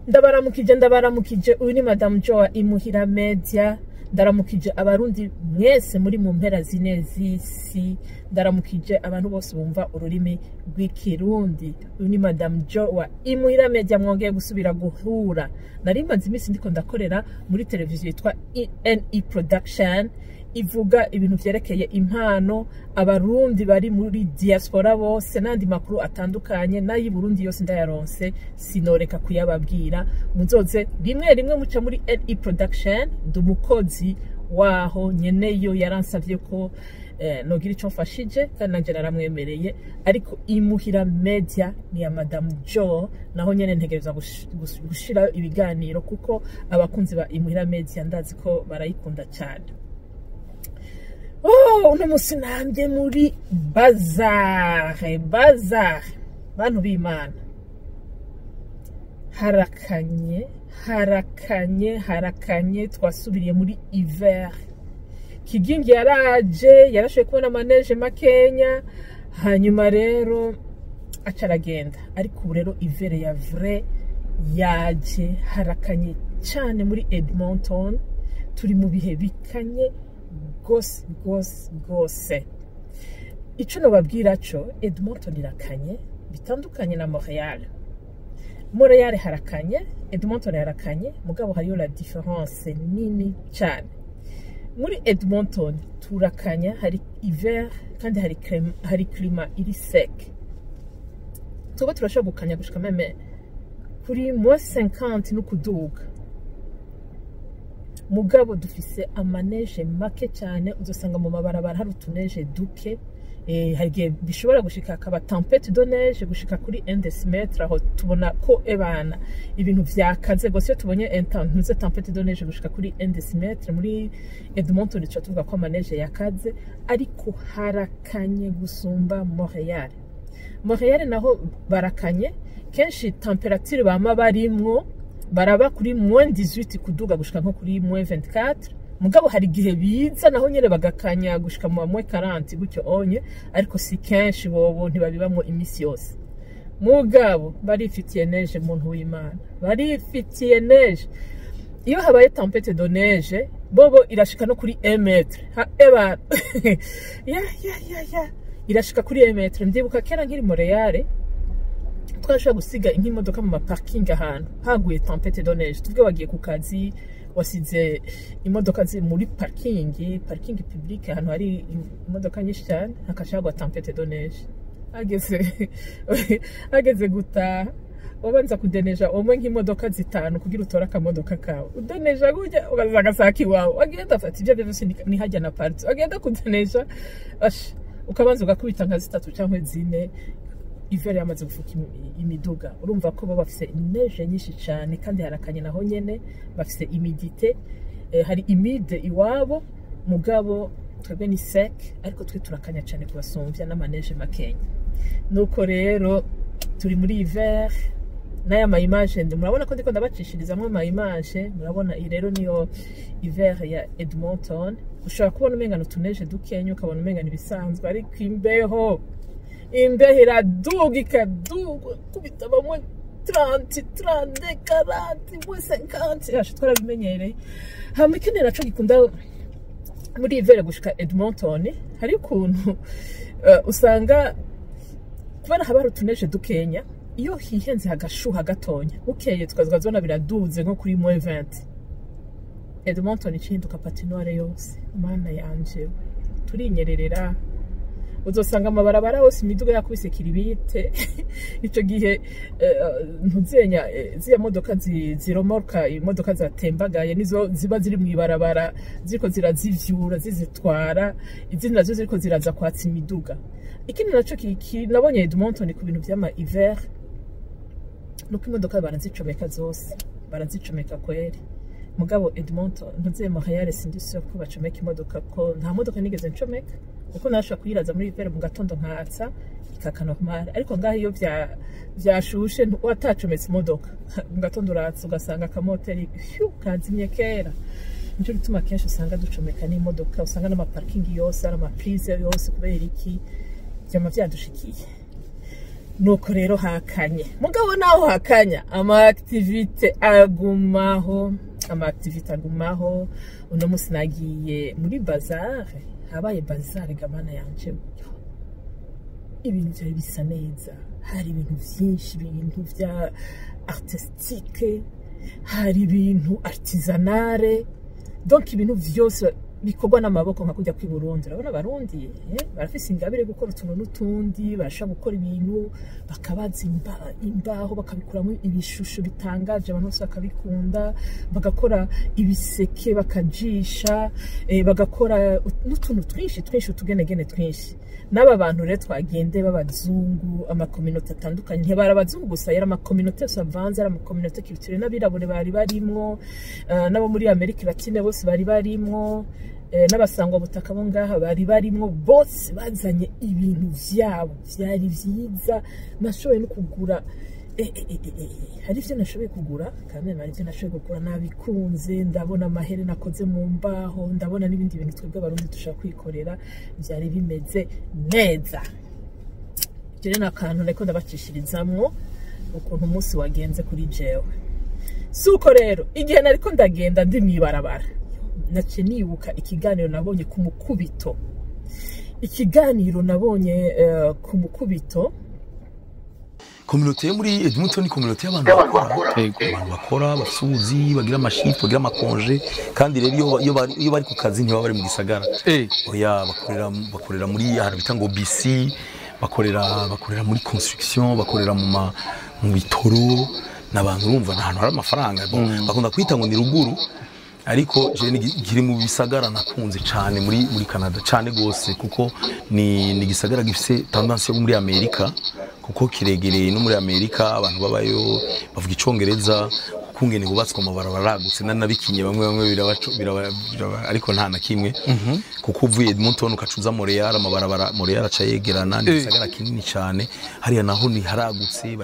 Ndabaramukije, ndabaramukije. Uyu ni Madamu Joa Imuhira Media. Ndaramukije Abarundi mwese muri mu mpera zine z'isi. Ndaramukije abantu bose bumva ururimi rw'Ikirundi. Uyu ni Madamu Joa Imuhira Media, mwongeye gusubira guhura. Nari maze iminsi ndiko ndakorera muri televiziyo yitwa ENE Production, ivuga ibintu vyerekeye impano, Abarundi bari muri diaspora bose n'andi makuru atandukanye n'ay'i Burundi yose ndayaronse, sinoreka kuyababwira. Muzoze rimwe rimwe muca muri NE Production, ndi umukozi waho. Nyeneyo yaransavye ko nogira ico mfashije, kandi nanje naramwemereye. Ariko Imuhira Media ni ya Madame Jo, naho nyene ntegerezwa gushirayo ibiganiro, kuko abakunzi ba Imuhira Media ndazi ko barayikunda cyane. Oh, uno musi nambye muri bazare. Bazare, bantu b'Imana, harakanye, harakanye, harakanye. Twasubiriye muri hiver. Kigingi yaraje, yarashoboye kubona ama neige makenya, hanyuma rero aca aragenda. Ariko ubu rero hiver ya vrai yaje, harakanye cyane muri Edmonton. Turi mu bihe bikanye gose gose gose. Ico nobabwira co, Edmonton irakanye bitandukanye na Montreal. Montreal harakanye, Edmonton harakanye, mugabo hariyo la différence nini cyane. Muri Edmonton turakanya, hari hiver kandi hari climat iri sec. Tuba turashobora gukanya gushika même kuri moins 50 no kuduga, mugabo dufise ama neige make cyane. Uzosanga mu mabarabara hari utu neige duke. Hari igihe bishobora gushika akaba tempête de neige gushika kuri 1 décimètre. Aho tubona ko ebana ibintu vyakaze gose. Iyo tubonye ntuze tempête de neige gushika kuri 1 décimètre muri Edmonton, tuca tuvuga ko ama neige yakaze. Ariko harakanye gusumba Montreal. Montreal naho barakanye kenshi, température bama barimwo baraba kuri moins 18 kuduga gushika nko kuri moins 24, mugabo hari igihe biza naho nyene bagakanya gushika mu moins 40 gutyo onye, ariko si kenshi, bobo ntibabibamwo imisi yose. Mugabo barifitiye neige, muntu w'Imana, barifitiye neige. Iyo habaye tempête de neige, bobo irashika no kuri 1 mètre. Ha eba ya ya ya ya, irashika kuri 1 mètre. Ndibuka kera nkiri Montreal, twashobora gusiga nk'imodoka mu ma parking ahantu haguye tempête de neige. Tuvuge wagiye ku kazi, wasize imodoka ziri muri parking publique, ahantu hari imodoka nyinshi cyane, hakaca hagwa tempête de neige. Hageze gutaha, wabanza kudeneja umwe nk'imodoka zitanu kugira utore akamodoka kawe. Udeneja gutya ugaza agasaka iwawe, wagenda afata ibyo byose ni hajya na parti wagenda kudeneja. Ash, ukabanza ugakubita nka zitatu cyangwa zine, hiver yamaze gufuka imiduga. Urumva ko bo bafise neige nyinshi cyane kandi harakanye naho nyene, bafise humidité, hari humide iwabo, mugabo twebwe ni sec. Ariko twe turakanya cyane kubasumvya n'ama neige makenya. Nuko rero turi muri hiver. N'aya ma image murabona ko ndiko ndabacishirizamwo ama image. Murabona iyi rero niyo hiver ya Edmonton. Ushobora kubona umengana utu neige dukenya, ukabona umengana ibisanzwe, ariko imbeho iraduga, ikaduga kubita bamwe 30, 30, 40, moins 50. Yashe twarabimenyereye. Hama ikindi naco gikunda muri hiver gushika Edmonton, hari ukuntu usanga kubera haba hari utu neige dukenya, iyo hihenze hagashuha gatonya, bukeye tukazibona biraduze nko kuri moins 20, Edmonton icinduka patinoire yose. Mana yanje, turinyererera. Uzosanga amabarabara yose imiduga yakubise kiribite. Ico gihe ntuzenya ziriya modoka ziromorka imodoka zatembagaye nizo ziba ziri mw'ibarabara, ziriko zirazivyura zizitwara, izindi nazo ziriko ziraza kwatsa imiduga. Ikindi naco nabonye Edmonton ku bintu vy'ama hiver, nuko imodoka barazicomeka zose, barazicomeka kweri. Mugabo Edmonton, ntuze Montreal, sindi sûr ko bacomeka imodoka, ko nta modoka nigeze ncomeka, kuko nashobora kuyiraza muri hiver mu gatondo nkatsa ikaka normal. Ariko ngaho iyo vyashushe, watacometse imodoka, mu gatondo uratsa ugasanga akamoteri phew, kazimye kera. Nico gituma kenshi usanga ducomeka n'imodoka, usanga n'ama parking yose ari ama prise yose. Kubera iki? Vyama vyadushikiye. Nuko rero hakanye, mugabo naho hakanya ama activités agumaho, ama activités agumaho. Uno musi nagiye muri bazar, habaye bazar gamana yanje, ibintu byari bisa neza. Hari ibintu byinshi, ibintu bya artistique, hari ibintu artisanale, donc ibintu vyose bikorwa n'amaboko nka kujya kw'i Burundi. Urabona Abarundi barafise ingabire yo gukora utuntu n'utundi, barashobora gukora ibintu bakabaza imbaho bakabikuramo ibishusho bitangaje, abantu bose bakabikunda, bagakora ibiseke bakajisha, bagakora n'utuntu twinshi twinshi, utugenegene twinshi. N'aba bantu rero twagende b'abazungu, ama communautés atandukanye, ntibari abazungu gusa, yari ama communautés yose avanze, yari ama communautés culturelles, n'abirabure bari barimwo, n'abo muri Amerika Latine bose bari barimwo, n'abasangwa butaka bo ngaha bari barimwo. Bose bazanye ibintu vyabo, vyari vyiza. Nashoboye no kugura, hari ivyo nashoboye kugura kandi hari ivyo nashoboye kugura nabikunze. Ndabona amahere nakoze mu mbaho, ndabona n'ibindi bintu twebwe Abarundi dushobora kwikorera, vyari bimeze neza. Ivyo rero ni akantu nariko ndabacishirizamwo ukuntu umunsi wagenze kuri jewe. Suko rero igihe nariko ndagenda ndi mw'ibarabara, naciye nibuka ikiganiro nabonye ku mukubito, ikiganiro nabonye ku mukubito. Communauté yo muri Edmonton ni communauté y'abantu bakora, abantu bakora bafise ubuzi, bagira ama shifts, bagira ama congés. Kandi rero iyo bari ku kazi ntibaba bari mu gisagara. Oya, bakorera muri ahantu bita ngo BC, bakorera muri construction, bakorera mu bitoro. N'abantu urumva ni ahantu hari amafaranga. Bon, bakunda kwita ngo ni ruguru, ariko je kiri mu bisagara nakunze cane muri Canada cane gose, kuko ni gisagara gifise tendance yo muri Amerika, kuko kiregereye no muri Amerika. Abantu babayo bavuga Icongereza, kungene hubatswe amabarabara aragutse. Nanabikinye bamwe bamwe biraba, ariko nta na kimwe, kuko uvuye Edmonton ukacuza Montreal, amabarabara Montreal aca yegerana. Ni igisagara kinini cane. Hariya naho ni haragutse.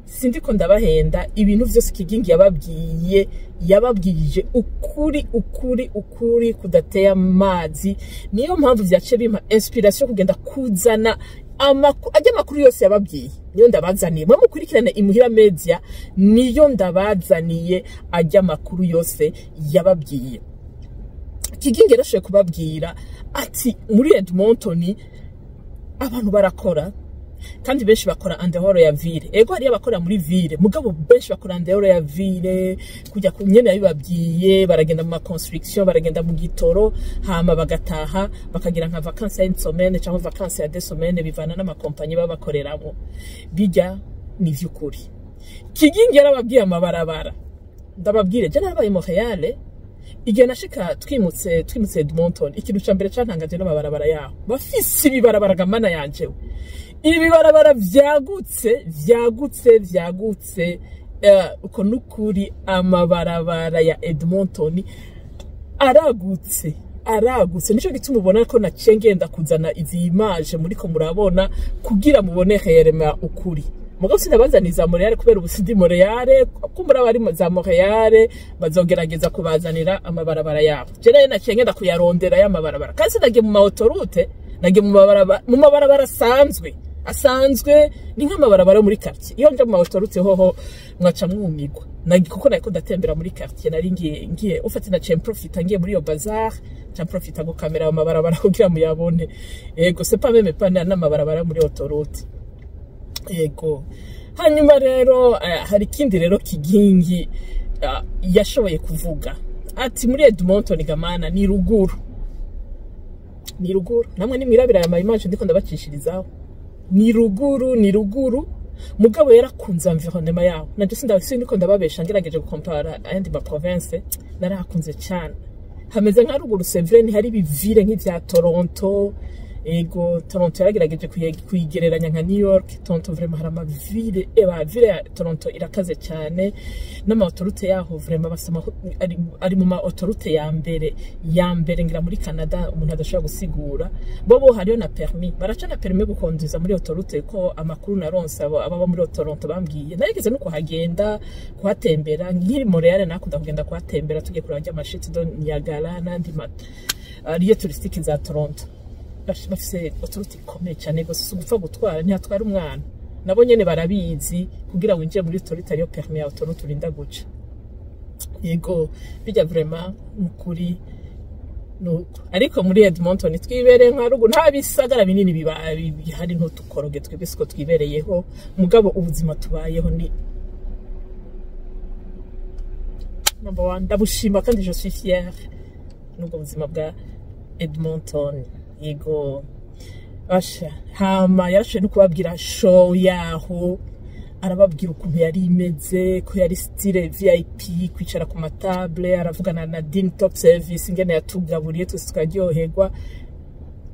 Sindiko ndabahenda, ibintu vyose Kigingi yababwiye, yababwije ukuri, ukuri, ukuri kudateye amazi. Niyo mpamvu vyaciye bimpa inspiration kugenda kuzana ajya amakuru yose yababwiye, niyo ndabazaniye. Mwe mukurikirane Imuhira Media, niyo ndabazaniye ajya amakuru yose yababwiye. Kigingi yarashoboye kubabwira ati muri Edmonton abantu barakora, kandi benshi bakora en dehors ya ville. Ego, hariyo abakora muri ville, mugabo benshi bakora en dehors ya ville. Kujya ku nyene yabibabwiye, baragenda mu ma construction, baragenda mu gitoro, hama bagataha bakagira nka vacances ya une semaine cyangwa vacances ya 2 semaines, bivana n'amakompanyi baba bakoreramo. Bijya ni vy'ukuri. Kigingi yarababwiye amabarabara. Ndababwire, je narabaye Montreal. Igihe nashika twimutse Edmonton, ikintu ca mbere cantangaje n'amabarabara yaho. Bafise ibibarabara gamana yanje, ibibarabara vyagutse, vyagutse, vyagutse. Uko nukuri, amabarabara ya Edmonton aragutse, aragutse. Nico gituma ubona ko naciye ngenda kuzana izi image muriko murabona kugira mubone réellement ukuri. Mugabo sinabazaniye za Montreal kubera ubu sindi Montreal. Kumbura abari za Montreal bazogerageza kubazanira amabarabara yabo. Je rero naciye ngenda kuyarondera y'amabarabara, kandi sinagiye mu ma autoroute, nagiye mu mabarabara asanzwe asanzwe, ni nk'amabarabara yo muri quartier. Iyo nja mu ma autoroute hoho mwaca mwumigwa. Kuko nariko ndatembera muri quartier, nari ngiye ufate, naciye mprofita ngiye muri iyo bazar, nca mprofita gukamera amabarabara kugira muyabone. Yego, c'est pas même pas n'amabarabara yo muri autoroute. Yego. Hanyuma rero hari ikindi rero Kigingi yashoboye kuvuga ati muri Edmonton gamana ni ruguru, ni ruguru. Namwe nimwirabira aya ma image ndiko ndabacishirizaho, ni ruguru, ni ruguru. Mugabo yarakunze environnement yaho. Naje sindiko ndababesha, ngerageje gukompara ayandi ma province, narahakunze cyane. Hameze nka ruguru, c'est vrai, ntihari ibi ville nk'ivya Toronto. Ego, Toronto yaragerageje kuyigereranya nka New York. Toronto vraiment hari ama ville, eba ville ya Toronto irakaze cyane, n'ama autoroute yaho vraiment basama ari mu ma autoroute ya mbere ya mbere ngira muri Canada, umuntu adashobora gusigura. Bobo hariyo na permis, baraca na permis gukonduza muri autoroute, ko amakuru naronse abo ababa muri Toronto bambwiye. Narigeze no kuhagenda kuhatembera nkiri Montreal, nakunda kugenda kuhatembera tugiye kuraba ama chutes de Niagara n'andi ma lieux touristiques za Toronto. Bafise autoroute ikomeye cyane gose, si ugupfa gutwara, ntihatwara umwana. Nabo nyene barabizi, kugira winjire muri autorité ariyo permis ya autoroute urinda guca. Yego, bijya vraiment nukuri nuko. Ariko muri Edmonton twibereye nka rugu, nta bisagara binini biba bihari, ntutukoroge, twebwe siko twibereyeho. Mugabo ubuzima tubayeho ni number one, ndabushima kandi je suis fière n'ubwo buzima bwa Edmonton. Yego, basha hama yarashoboye no kubabwira show yaho, arababwira ukuntu yari imeze, ko yari style VIP, kwicara ku matable, aravugana na Dean Top Service ingene yatugaburiye twese tukaryoherwa.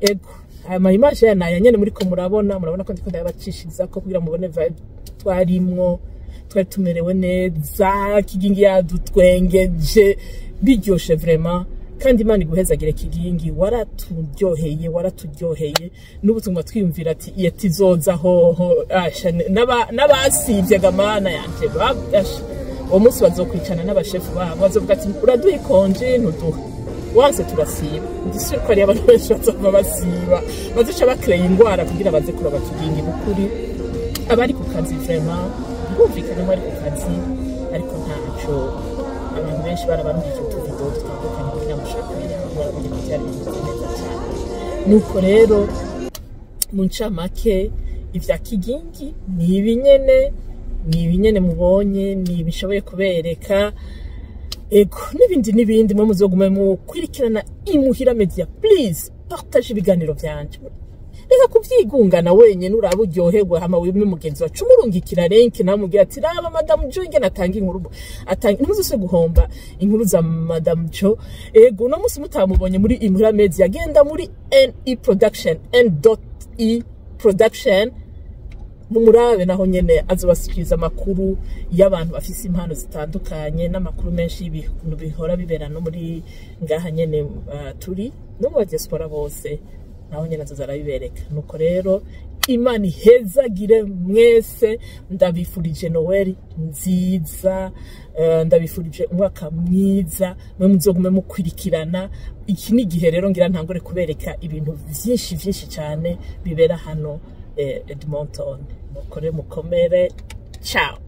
Ego, aya ma image ya naya nyene muriko murabona, murabona ko ndiko ndabacishiriza ko kugira mubone vibe twarimwo. Twari tumerewe neza, Kigingi yadutwengeje biryoshe vraiment. Kandi Imana iguhezagire Kigingi, waraturyoheye, waraturyoheye. N'ubu tuguma twiyumvira ati iyo tizoza hoho. Asha, n'abasivye gamana yanje asha, uwo munsi bazokwicana n'abashefu babo, bazovuga ati uraduha ikonje ntuduha, wanse turasiba. Ndisubira ko ari abantu benshi bazova basiba, bazoca bakreye ingwara kugira baze kuroba Kigingi. Nukuri abari ku kazi vraiment birumvikana ko ari ku kazi, ariko ntaco, abantu benshi barabarungikira utuvideo dutandukanye kugira ngo ushake kubireba, barabona ko byari bimeze neza cyane. Nuko rero mu ncamake ivya Kigingi ni ibinyene, ni ibinyene mubonye, ni ibishoboye kubereka. Ego, n'ibindi n'ibindi, mwe muzogume mukurikirana Imuhira Media. Please partage ibiganiro vyanje, reka kuvyigungana wenyene, uraba uryoherwe, hama wime mugenzi wacu, umurungikira link, namubwira ati raba Madame Jo ingene atanga inkuru, atanga ntimuzose guhomba inkuru za Madame Jo. Ego, uno munsi mutamubonye muri Imuhira Media, genda muri NE Production, N.E Production, mumurabe, naho nyene azobashikiriza amakuru y'abantu bafise impano zitandukanye n'amakuru menshi y'ibintu bihora bibera no muri ngaha nyene turi no mu diaspora bose, naho nyene azoza arabibereka. Nuko rero Imana ihezagire mwese, ndabifurije Noel nziza, ndabifurije umwaka mwiza, mwe muzogume mukwirikirana. Iki ni igihe rero ngira ntangure kubereka ibintu vyinshi vyinshi cyane bibera hano Edmonton. Mukore mukomere, ciao.